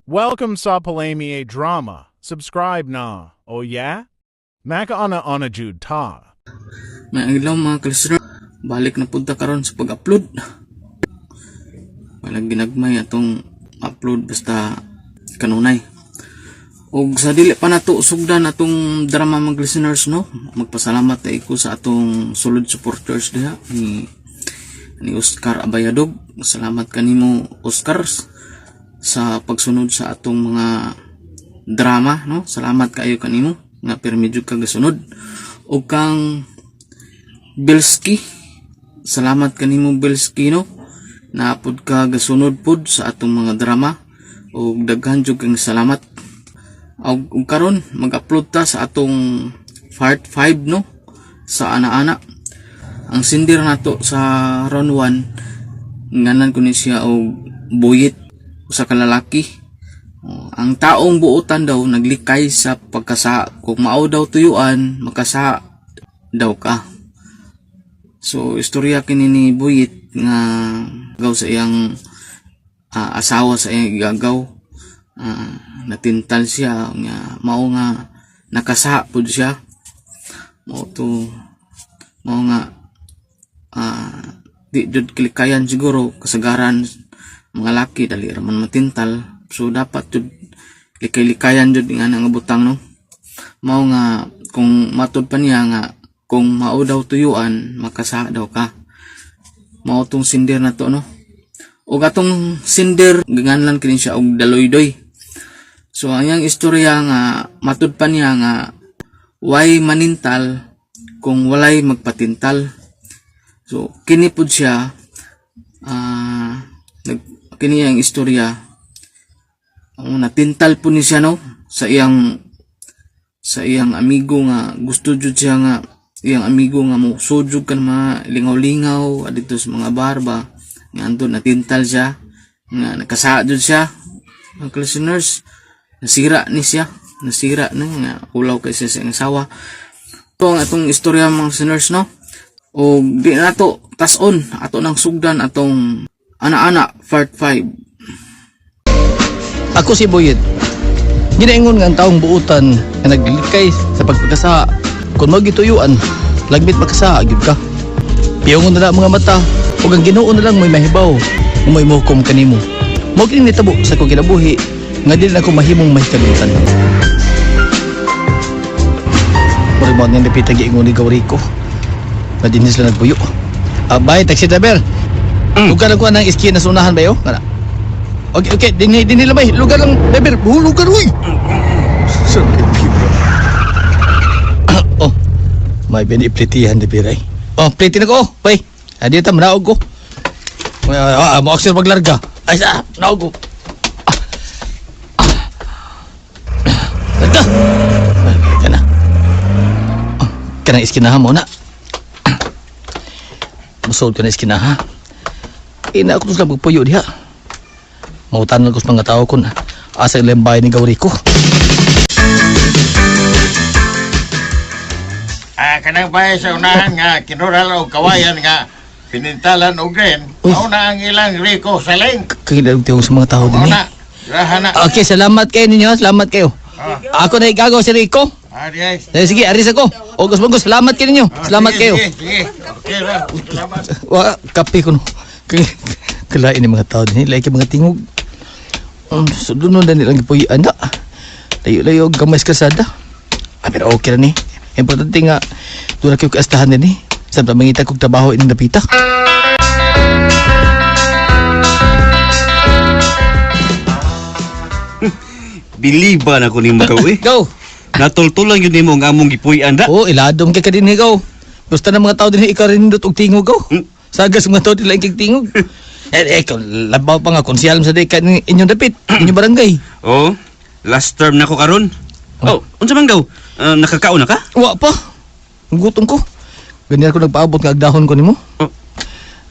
Welcome sa Palamier Drama. Subscribe na. Oh yeah? Makaana ana jud ta. May adlaw, mga kalistener, balik na punta karon sa pag-upload. Walang ginagmay atong upload basta kanunay. Og sa dili pa nato sugdan atong drama, mga listeners, no. Magpasalamat ay ko sa atong solid supporters diha ni Oscar Abayadog. Salamat kanimo, Oscar, sa pagsunod sa atong mga drama, no. Salamat kaayo kanimo nga pirmi jud ka gasunod. Og kang Bilski, salamat kanimo, Bilski, no, napud ka gasunod pud sa atong mga drama ug daghan jud kang salamat. Og karon mag-upload ta sa atong part 5, no, sa ana-ana. Ang sinder nato sa round 1, nganan ko ni siya og Buyit, usa ka lalaki. Oh, ang taong buotan daw naglikay sa pagkasa. Kung mao daw tuyuan, makasa daw ka. So istorya kini ni Buyit nga gaw sa iyang asawa sa iyang igagaw. Natintal siya nga mao nga nakasa pud siya. Mao to mao nga di jud kilikayan siguro, kasagaran mga laki dali ra man matintal. So dapat jud likay-likayan jud nga nga butang, no. Mao nga kung matud pa niya nga kung mao daw tuyuan, makasa daw ka. Mao tong sinder na to, no. Ug atong sinder, giganlan kini siya og Daloydoy. So ang iyang istorya nga matud pa niya nga way manintal kung walay magpatintal. So kini pud siya kini ang istorya ang natintal po ni siya, no, sa iyang amigo nga gusto jud siya nga iyang amigo nga mo sujud kan mga lingaw-lingaw dito sa mga barba nga andun natintal siya nga nakasa jud siya, mga listeners. Nasira ni siya, nasira na nga ulaw kay siya sa iyang asawa. Ito ang atong istorya, mga listeners, no. O di na to tas-on, ato nang sugdan atong ana-ana part 5. Ako si Boyet. Ginaingon nga ang taong buutan nga naglikay sa pagpagkasa. Kung mao gituyuan, lagmit makasa gyud ka. Piyongon na lang ang mga mata ug ang Ginoo na lang may mahibaw ug may muhukom kanimo. Mao kini nitabo sa akong kinabuhi nga dili na ko mahimong mahikalutan. Murag mao nga dapita giingon ni Gaurico. Nga dinhi sila nagpuyo. Ah, bye, taxi driver. Lugar lang ko ng iskina sa unahan ba yo? Kana. Okay, dinhi dinhi lang bay. Lugar lang, driver. Oh, lugar uy. Sir, oh. May bini iplitihan di piray. Oh, pliti na ko, oh. Bay. Adi ta manaog ko. Ah, mo aksyon maglarga. Ay sa, naog ko. Ah. Ah. Larga. Ay, kana. Oh, kanang iskinaha mo na. Musod ka na iskinaha. Ina ako sila magpuyo diha. Mautan ko sa mga tao kun asa ilang bahay ni Gaurico. Ah, kanang bahay sa unahan nga kinural og kawayan nga pinintalan og green, Uy. mao na ang ilang Rico Saling. Kailan tiyong sa mga tao Mao din eh. na. Graha na. Okay, salamat kayo ninyo. Salamat kayo. Ako na igagaw si Rico. Ah, di ay. Eh, sige, aris ako. August Bangos, salamat kayo ninyo. Ah, Salamat sige, kayo. Sige, sige. Okay ra. Salamat. Wa, kape ko no. Kalain ni mga tao din. Like mga tingog. So doon na nilang gipuyian na. Layo-layo gamay sa kalsada. Ah, pero okay ra ni. Importante nga, doon na kayo kaastahan din eh. Sa mangita kog trabaho ining dapita. Biliba na ko nimo ka eh. Go! Natultulan yun nimo ang among gipuy-an da. Oo, iladom kay ka din eh, go. Gusto na mga tao din ikaw rin og tingog, go. Sagas mga tao din lang kay tingog. Eh, eh, labaw pa nga, konsyal sa di ka inyong dapit, inyong barangay. Oh, last term na ko karon. Oh, unsa man gaw? Ah, nakakaon na ka? Wa pa. Ang gutom ko. Ganyan ko nagpaabot nga agdahon ko nimo. Oh.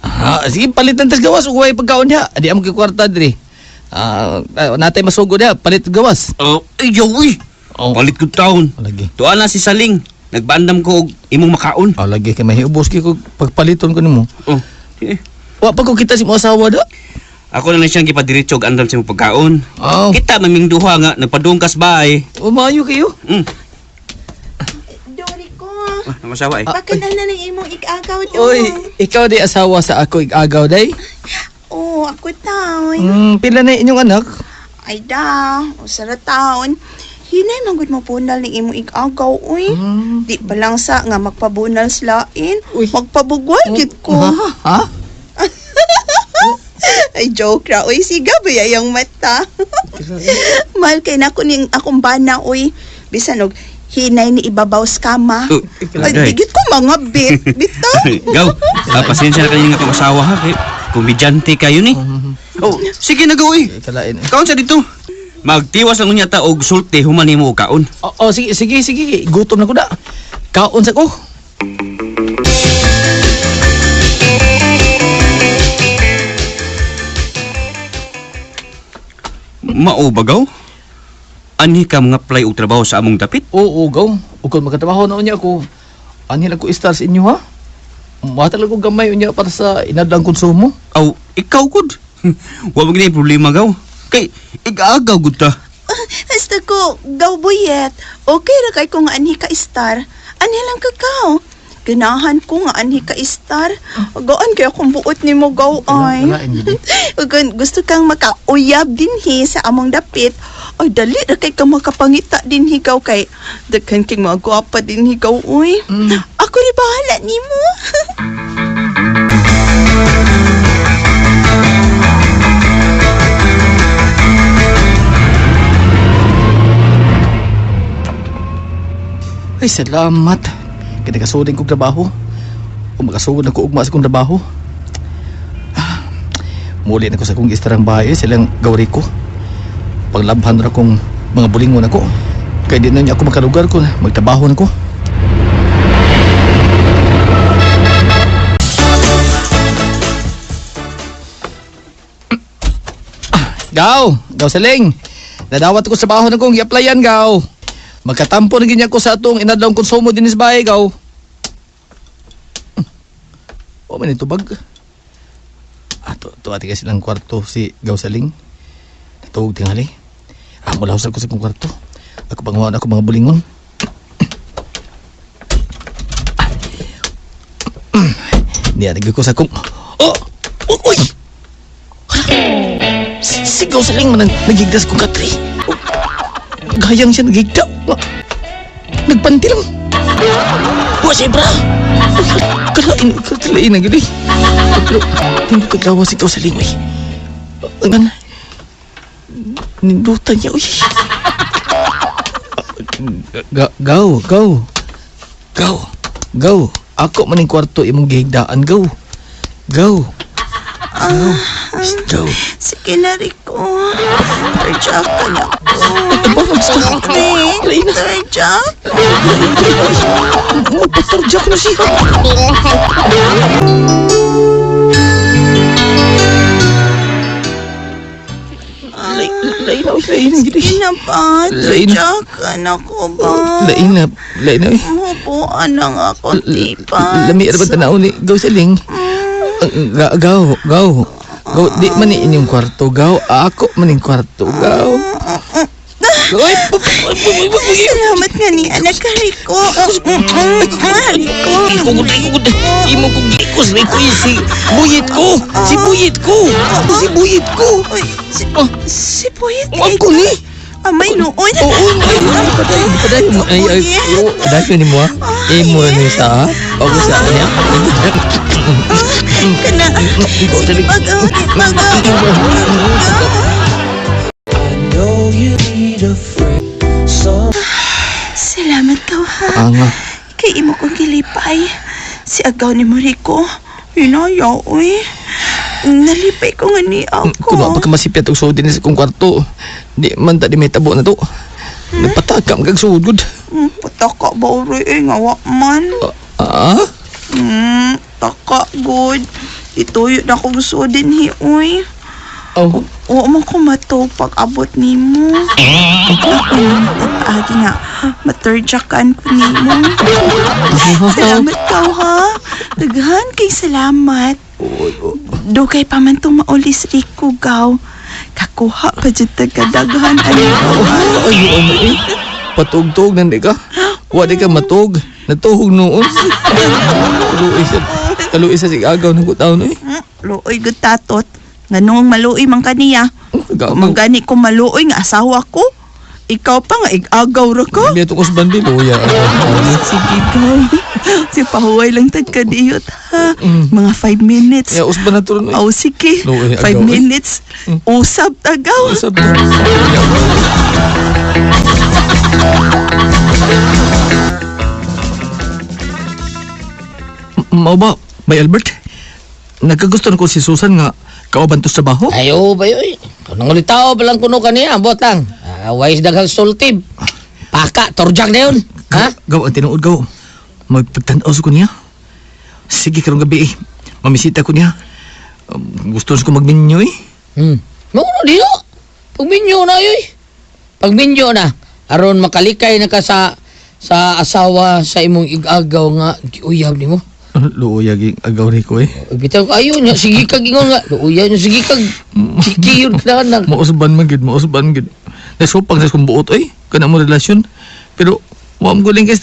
Ah, sige, palit ng tas gawas ug way pagkaon diha. Di amo kwarta diri. Ah, natay masugo diha, palit gawas. Oh, ay uy. Oh. Palit kog taon. Oh, lagi. Tuan na si Saling. Nagbandam ko og imong makaon. Oh, lagi kay mahiubos kay ko pagpaliton ko nimo. Oh. Eh, Wa pa ko kita si mo asawa da. Ako na lang siyang gipadiretso og andam sa imong pagkaon. Oh, Kita maming duha nga nagpadungkas ba ay. umayo kayo. Dori ko. Ah, namasawa eh. Pakanal na ng imong ikagaw do. Oy, ikaw di asawa sa ako igagaw day. Oh, ako taon. Pila na inyong anak? Ay da, usa ra taon. Hinay man gud mo bunal ning imong igagaw uy. Di pa lang sa nga magpabunal slain. Uy. Magpabugwal gid ko. Ha? Ha? Ay joke ra uy, siga ba yung mata. Mahal kay nako ning akong bana uy. Bisan og hinay ni ibabaw sa kama. Oh, Ay, day. digit ko mga bit. Bitaw. Gaw, pasensya na kayo nga akong asawa ha. Kay, komedyante kayo ni. Oh, sige na gaw eh. Kalain. Kaon sa dito. Magtiwas lang unya ta og sulti human nimo og kaon. Oh, oh, sige, sige, sige. Gutom na ko da. Kaon sa ko. Mao ba gaw? Anhi ka mga apply og trabaho sa among dapit? Oo, gaw. Ug kung makatrabaho na unya ako, anhi lang ko istar sa inyo ha? Mata lang ko gamay unya para sa inadlang konsumo. Aw, ikaw gud. Wa man gini problema gaw. Kay igaagaw gud ta. Basta ko, gaw buyet. Okay ra kay ko nga anhi ka star. Anhi lang ka kaw. Ganahan ko nga anhi ka star. Gaan kay akong buot nimo gaw ay. Wala, wala, Ug kung gusto kang makauyab dinhi sa among dapit, ay dali ra kay ka makapangita dinhi gaw kay daghan kay mga gwapa dinhi gaw uy. Ako ri bahala nimo. Ay, salamat. Kaya nakasugod kong trabaho. O makasugod na ko ugma sa kong trabaho. Ah, muli na ko sa kong istarang bahay, silang gawri ko. Paglabhan ra kong mga bulingon ako. Kaya di na niya ako makalugar ko, magtrabaho na ko. Gaw, gaw saling. Nadawat ko sa trabaho na kong i-applyan, gaw. Magkatampo na ganyan ko sa atong inadlawng konsumo din sa bahay, gaw. O, man ito bag. Ato, to ati kasi lang kwarto si Gaw Saling. Natuog tingali. Ah, mula ko sa kong kwarto. Ako panguhaan ako mga bulingon. Niya, nagyo ko sa kong... Oh! Oh, uy! Si Gaw Saling man ang nagigdas kong katri. Oh, gayang siya nagigda. Nagpanti lang. Wa siya, bra! Kalain, kalain na gini. Pero, hindi ko gawa si Gaw Saling, uy. Ang nindutan niya, uy. Gaw, gaw. Gaw, gaw. Ako man ang kwarto imong gihigdaan, gaw. Gaw. Gaw. Gaw. Sige na Rico. Terjak ka na ko. Aba, magstop. Okay, terjak. Magpatarjak na siya. Lain na, uy, lain na, gini. Sige na ba? Lain na. Terjak ka na ko ba? Lain na, lain na, uy. Mubuan na nga ako, tipan. Lami ra ba tanaw ni Gaw Saling? Gaw, gaw. Gaw, di man ni inyong kwarto, gaw. Ako man ning kwarto, gaw. Uy, Salamat nga ni anak ka, Rico. Rico. Kugod, imo kong gikos ni ko si buyit ko, si buyit ko, si buyit ko. Uy, si, si Boyet. Ako ni. Amay noon. Oo, ay, paday, paday. Ay, ay, oh, dayon ni mo. ah. Imo ni sa, ako sa niya. Kana. Sige, pag, pag, Salamat ka, ha. Anga. Kay imo kong gilipay. Si agaw ni Mariko. Hinaya, uy. Nalipay ko nga ni ako. Kuno pa ka masipyat og sud din sa kong kwarto. Di man ta di may tabo na to. Nagpatakam kag sud gud. Pataka ba uri eh, nga wa man. Ah? Taka, good. Ituyo na kong sudin hi, uy. Oh, Oo man ko mato pag abot nimo. Agi nga, maturjakan ko nimo. Salamat ka, ha. Daghan kay salamat. Dugay pa man tong maulis Rico gaw. Kakuha pa jud ta kadaghan ani gaw. Ay, ano eh. Patugtog na di ka. Wa di ka matug. Natuhog noon. Kaluoy sa, kaluoy sa sigagaw ng kutaon eh. Luoy gud tatot. Nganong maluoy man kaniya. Gaw, Manggani ko maluoy nga asawa ko. Ikaw pa nga igagaw ra ko. Biya to ko sa bandi, luya. Sige gaw. Si pahuway lang tag kadiyot ha. Mga 5 minutes. Ya, usban na to ron, eh. Oh, sige. Luoy, 5 agaw, eh. minutes. Usab tagaw. Usab na. Mao ba, Bay Albert? Nagkagusto na ko si Susan nga kauban to sa trabaho. Ayo ba yoy. Kung ulitaw pa lang kuno kaniya, ambot lang. Ah, wise daghang sultib. Paka, torjak na yun. Ha? Gaw, ang tinuod gaw. Magpagtanaw sa ko niya. Sige, karong gabi eh. Mamisita ko niya. Gusto ko magminyo eh. Mao na diyo. Pagminyo na yoy. Pagminyo na aron makalikay na ka sa asawa sa imong igagaw nga giuyab nimo. Luoy, aging agaw rin ko eh. Bitaw ayo nya sige kag ingon nga luoya nya sige kag kikiyon na nag Mausban man gid, mausban gid. Nasupag sa kong buot oy, kana mo relasyon. Pero wa mo guling kay.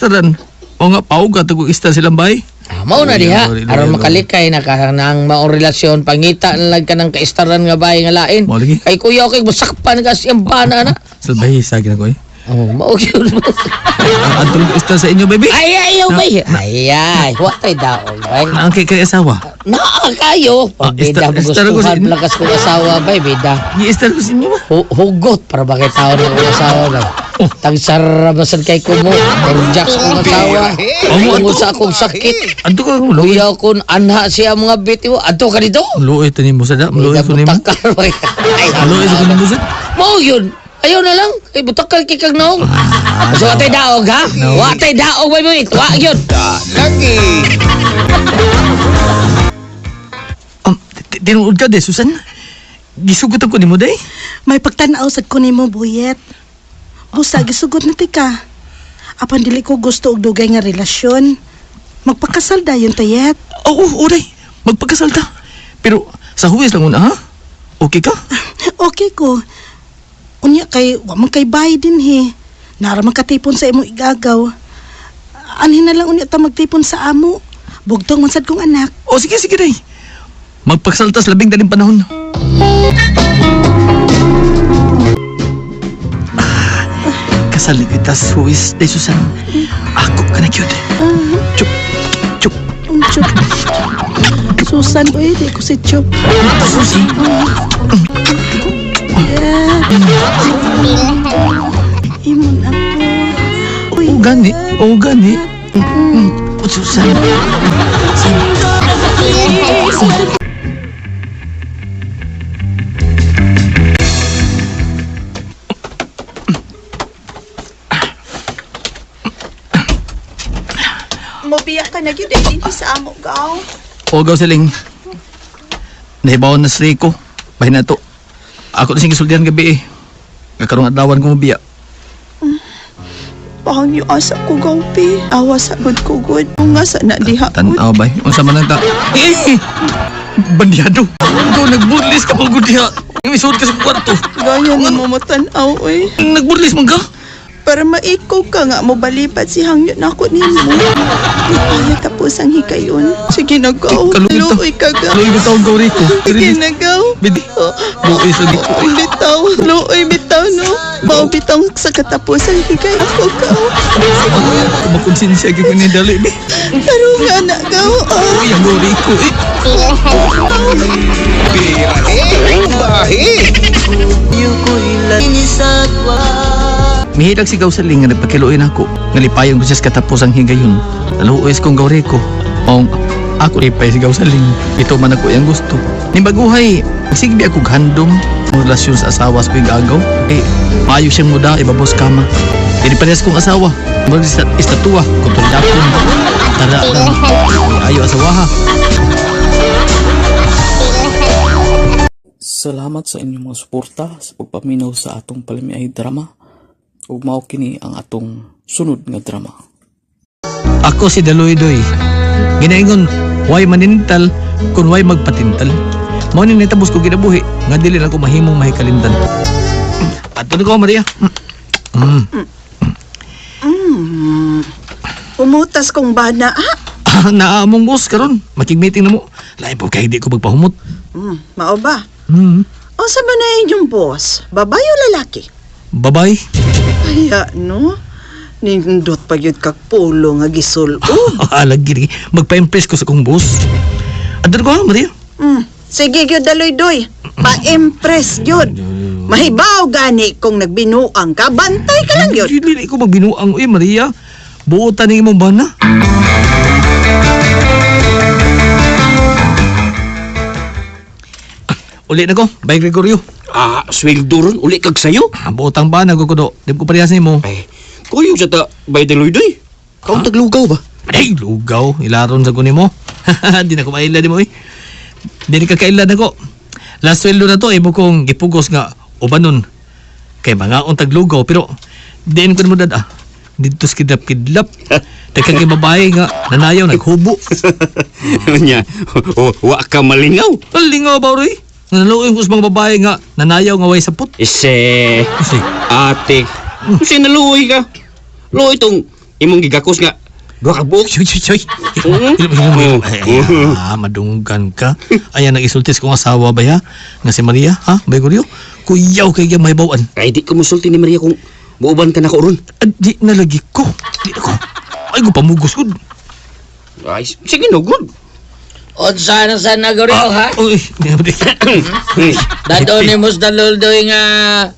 O nga paog ka tag istar silang bay. Ah, mao na diha. Luoy, luoy, Aron luoy. makalikay na ka nang maong relasyon pangita na lang ka ng kaistaran nga bay nga lain. Mao lagi. Kay kuya kay masakpan ka siyang bana na. Salbahe sa akin ako eh. Oh, mao gyud. Ang antong istar sa inyo baby. Ay ay oh, bay. Ay ay, wa tay daog bay. Ang kay kay asawa. Naa kayo. Ah, Pag bida mo istar ko sa gustuhan inyo. lakas kong asawa bay bida. Gi-istar ko sa inyo ba? Hugot para ba kay tao ng akong asawa bay. Tagsarabasan kay kumo, turjak sa akong asawa. Tungod sa akong sakit. Adto ka luoy. Kuya kun anha siya mga biti mo. Adto ka dito. Luoy tani mo sa da, luoy Bida ko nimo. butakal bay. Ay, Luoy sa ko nimo sa. Mao yun. Ayaw na lang. Kay butakal kay kag naong. So watay daog ha? Watay daog bay boy. Wa yun. Tinuod ka de Susan. Gisugot ko nimo day. May pagtanaw sad ko nimo Buyet. Busa gisugot na tika. Apan dili ko gusto og dugay nga relasyon. Magpakasal dayon tayet. Oo, oo day. Magpakasal ta. Pero sa huwis lang una ha. Okay ka? Okay ko. Unya kay wa man kay bay din he. Nara man katipon sa imong igagaw. Anhin na lang unya ta magtipon sa amo. Bugtong man sad kong anak. O sige, sige day. Magpakasal ta sa labing daling panahon. Ah, kasal ni kita sa huwis day Susan. Ako ka na cute. Chup, chup. Ang chup. Susan, uy, di ko si Chup. Susi. Yeah. Imon ako. Uy, O gani, o gani. O Susan. Mobiya ka na gyud ay dinhi sa amo gaw. O gaw siling. Nahibawan na si Rico. Bahin na to. Ako na siyang gisultihan gabi eh. Kakarong adlawan ko mobiya. Pahang yung asa ko gaw pi. Awa sa gud ko gud. Nga sa na diha gud. Tanaw bay. Unsa man ang ta? Eh! Bandyado. Ikaw nagburlis ka pang diha. Misuod ka sa kwarto. Gaya ni mo matan-aw oy. Nagburlis man ka? Para maikaw ka nga mo balipat si hangyo na ako nimo. Ay, tapos ang hikayon. Sige na gaw. Kaluoy ta. Luoy ka gaw. Luoy bitaw gaw Rico. Sige na gaw. Bidi. Luoy sa di ko. Luoy bitaw. Luoy bitaw no. Mao bitaw sa katapusan hikay ako gaw. Makonsensya gyud ko ni dali bi. Tarungan na gaw. Oh. Uy, ang gaw Rico eh. Mihirag si Gausaling nga nagpakiluin ako. Nga lipayon ko siya sa katapusang higayon. Naluoy kong gaw Rico. Ong ako lipay si Gausaling. Ito man ako iyang gusto. Ni baguhay, sigbi ako handom ang relasyon sa asawa sa kong agaw. Eh, maayo siyang muda, ibabos kama. Dili parehas kong asawa. Murag sa estatua, kutulyapon. Tara lang. Ayo asawa ha. Salamat sa inyong mga suporta sa pagpaminaw sa atong palamiay drama. Ug mao kini ang atong sunod nga drama. Ako si Daloy Doy. Ginaingon, why manintal Kung way magpatintal. Mao ni nitabos ko kinabuhi nga dili na ko mahimong mahikalimtan. Ato na ko, Maria. Umutas kong bana, ah. Naamong boss karon, makig-meeting na mo. Lain po kay di ko magpahumot. Mao ba? Hmm. Unsa ba na inyong boss? Babae o lalaki? Bye-bye. Aya, no? Nindot pa gyud kag pulo nga gisul-ob. Lagi, lagi. Magpa-impress ko sa kong boss. Ato na ko ha, Maria. Sige gyud daloy-doy. Pa-impress gyud. Mahibaw gani kung nagbinuang ka, bantay ka lang gyud. Dili ko magbinuang uy, Maria. Buotan ni imong bana. Uli na ko, bye Gregorio. Ah, sweldo ron, uli kag sayo. Buotang bana ko kudo. Di ko parehas nimo. Ay, kuyo sa ta, bay daloy-doy. Kaon taglugaw ba? Ay, lugaw. Ilaron sa kunin mo. Di na ko maila di mo eh. Di na kakaila na ko. Last sweldo na to, imo kong gipugos nga ubanon. Kay mga taglugaw, pero diin ko mo dad ah. Dito sa kidlap-kidlap. Teka kay babae nga, nanayaw, naghubo. Nya, wa ka malingaw. Malingaw ba, Roy? Nanaluin ko sa mga babae nga, nanayaw nga way sapot. Ise, Kasi, ate, kasi naluoy ka. Luoy tong imong gigakos nga, duha ka buok. Choy, choy, choy. Ah, madunggan ka. Ayan, nag-isultis kong asawa ba ya? Nga si Maria, ha? Bay Guryo? Kuyaw kay may bawan. Ay, di ko musulti ni Maria kung muuban ka na ko ron. Di nalagi ko. Di ako. Ay, ko pamugos ko. Ay, sige no, good. Unsa na sa nagoryo ha? Uy, di na di. Dadon ni mo sa daluldoy nga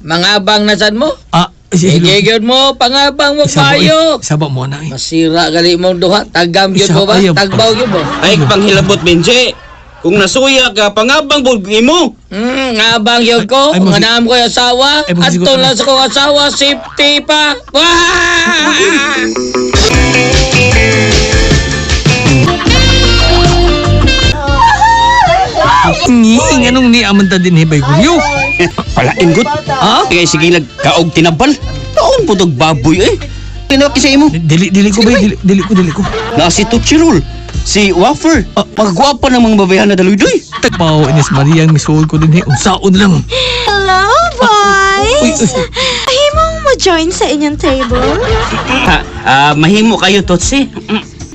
mangabang na sad mo? Ah, sige. Sige gyud mo, pangabang mo payo. Saba mo na eh. Masira gali mong duha, tagam gyud mo ba? Isa- ay, Tagbaw gyud mo. Ay, panghilabot, Benji. Kung nasuya ka, pangabang bug imo. Ngabang gyud ko, Ay, nga naam ko yung asawa. Ay, magsigot Adto na. lang sa kong asawa, safety pa. Wah! Nging, anong ni amanta din hibay Guryo? Palain, good. Ha? Kaya sige nagkaog tinabal. Taon po tog baboy eh. Tinawag sa imo. Dili, dili ko ba? Dili, dili ko, dili ko. Na si Tuchirol, si Wafer. Magwapa ng mga babayahan na daloy-doy. Tagpaw, inis Maria, ang misuol ko din eh. Unsaon lang. Hello, boys! Uy, uy. Mahimong mo join sa inyong table? Ha, ah, mahimo kayo, Totsi.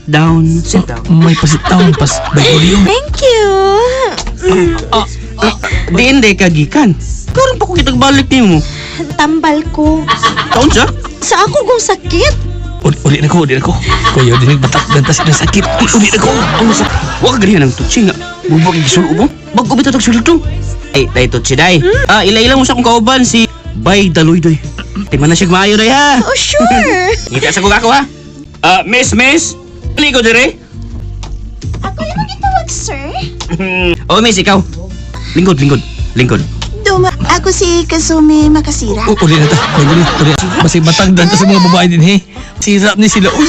Down, sit down. May pasitaon pas, bay Guryo. Thank you! Di hindi ka gikan. Karon pa ko kitag balik nimo. Tambal ko. Taon sa? Sa ako kong sakit. Uli, uli na ko, uli na ko. Kuya, dinig batak dantas ng sakit. Uy, uli na ko. Ang sa wa ka ganihan ang Tutsi nga. Bubog ang gisul ubo. Bag-o bitaw tag sulod Ay, day Tutsi day. Ah, ila-ila mo sa akong kauban si Bay Daloy-doy. Tima na siya maayo day ha. Oh, sure! Ngita sa kong ako ha. Ah, miss, miss. Ligo dire. Ako yung magitawag, sir. Oh, miss, ikaw. Lingkod, lingkod, lingkod. Duma, ako si Kazumi Makasira. Uli na ta. Bay Guryo, uli. Basig batang dantas sa mga babae din he. Sirap ni sila. Uy!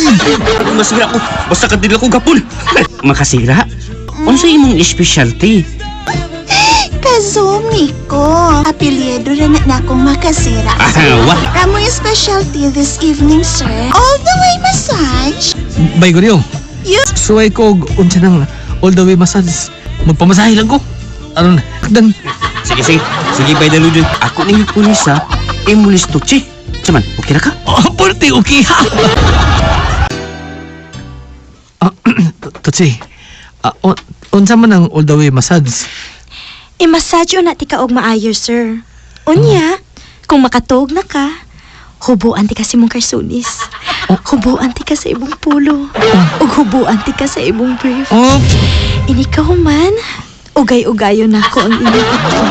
Ano masira ko? Basta kadila ko gapon. Makasira? Unsa imong specialty? Kazumi ko. Apelyido rin na akong Makasira. Ah, wa. Amo yung specialty this evening, sir. All the way massage. Bay Guryo, You suway ko og unsa nang all the way massage. Magpamasahe lang ko. Aron, dan. Sige, sige. Sige, bay daloy-doy. Ako ning pulisa, imulis Tutsi. Saman, okay ra ka? Oh, purti okay ha. Ah, Tutsi, ah, unsa man ang all the way massage? I-massage na ti ka og maayo, sir. Unya, kung makatuog na ka, hubuan ti ka sa imong karsunis. Hubuan ti ka sa imong pulo. Ug hubuan ti ka sa imong brief. Oh, Inikaw man, ugay-ugayo na ako ang imong utlo.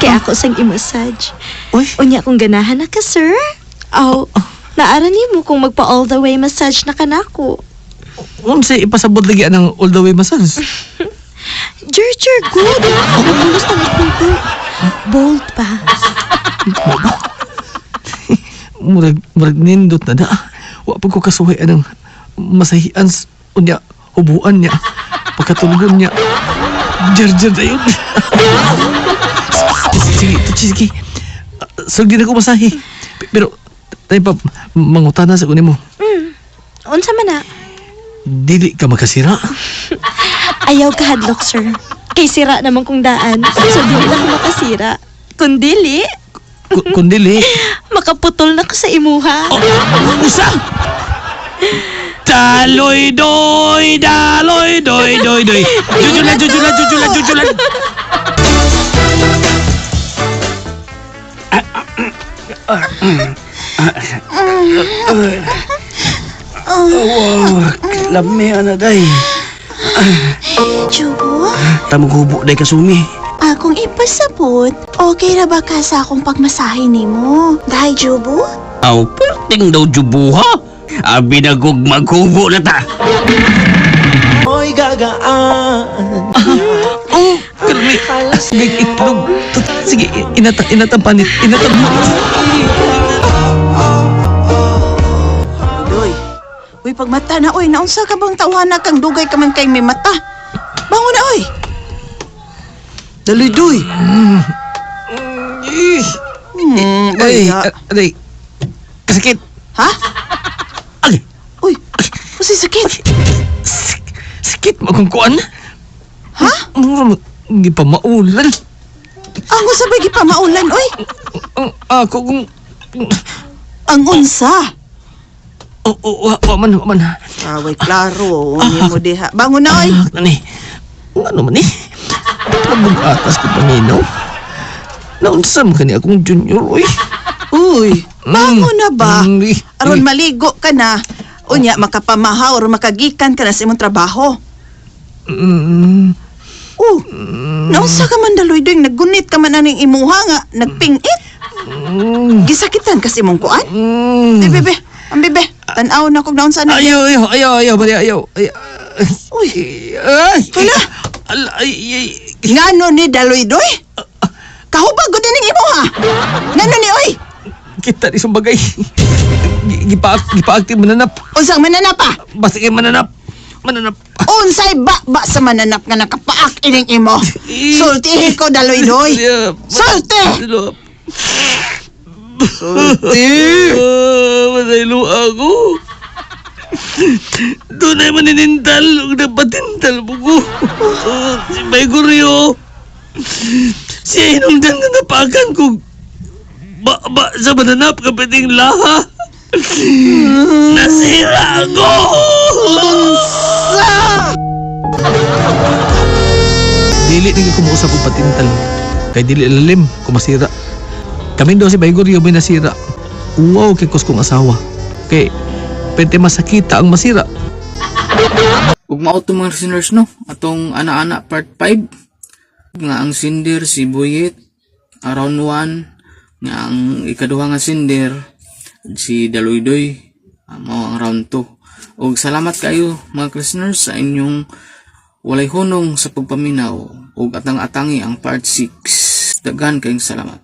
Kaya ako sang i-massage. uy. Unya kung ganahan na ka, sir. Aw, naara nimo kung magpa all the way massage na ka nako. Unsa ipasabot lagi ang all the way massage? Jer, good. Magulos na nagpupo. Bold pa. Murag murag nindot na da. Wa pa ko kasuhay anang masahian unya hubuan niya. Pagkatulugon niya. Jer-jer na yun. Sige, Tutsi, sige. Sugdi na ko masahe. Pero tayo pa mangutana sa kunin mo. Unsa man na? Dili ka makasira. Ayaw kahadlok, sir. Kay sira naman kong daan. So, dili na ko makasira. Kung dili, Kung dili, makaputol na ko sa imuha. Usa! Daloy doy, daloy doy doy doy. Jujulan, jujulan, jujulan, jujulan. Wow, lami ana day. Jubo, Tamog hubo day kasumi. Akong ipasabot, okay ra ba ka sa akong pagmasahe nimo? Dahil, Jubo? Aw, perting daw jubuha. Abi na gug maghubo na ta. Oh, kalmi. Sige, itlog. Sige, inata, inatang panit, inatang. Doy. Uy, pagmata na, oy. Naunsa ka bang tawana kang dugay ka man kay may mata? Bangon na, oy. Daloy, doy. Ay, Ay, aray. Kasakit. Ha? Ay, Uy, usi sakit. Sakit magkungkuan. Ha? Mura mo, hindi pa maulan. Ang usa ba gipamaulan, oy? Ang ako kung. Ang unsa. Oh, wa man, wa man. Away, klaro. Uni mo diha. Bangon na, oy. Ah, nani. Ano man eh? Pagbugatas ko paminaw. Naunsa man kani akong junior, oy. Uy, bangon na ba? Eh, Aron eh. maligo ka na. Unya, makapamahaw or makagikan ka na sa imong trabaho. Oh, naunsa ka man daloy doy, naggunit ka man aning imuha nga, nagpingit. Gisakitan kasi imong kuan. Di, bebe, ang bebe, tan-aw na kog naunsa na. Ayaw, ayaw, ayaw, ayaw, bali, ayaw. Ay, Uy, ay, Hala. Ala, ay, ay. Ngano ni daloy doy? Kahubag gud ning imuha. Ngano ni oy? Kita ni sumbagay. Gipa-active mananap. Unsang mananap ah? Basta kay mananap. Mananap. Unsay ba ba sa mananap nga nakapaak ining imo? Sultihi ko daloy doy. Sulti! Sulti! Masaylo ako. Doon ay maninintal. Huwag na patintal mo ko. Si Baygoryo. Siya hinungdan nga napakan ko. Ba, ba, sa mananap kapiting laha. Nasira ako! Dili ni ko mausap og patintal. Kay dili lalim kung masira. Kami daw si Baygoryo may nasira. Wow kay kos kong asawa. Kay pwede masakita ang masira. Ug mao to, mga listeners, no, atong ana-ana part 5 nga ang sinder si Buyit around 1, nga ang ikaduha nga sinder si Daloydoy, mao ang round 2. Ug salamat kayo, mga listeners, sa inyong walay hunong sa pagpaminaw ug atang-atangi ang part 6. Daghan kayong salamat.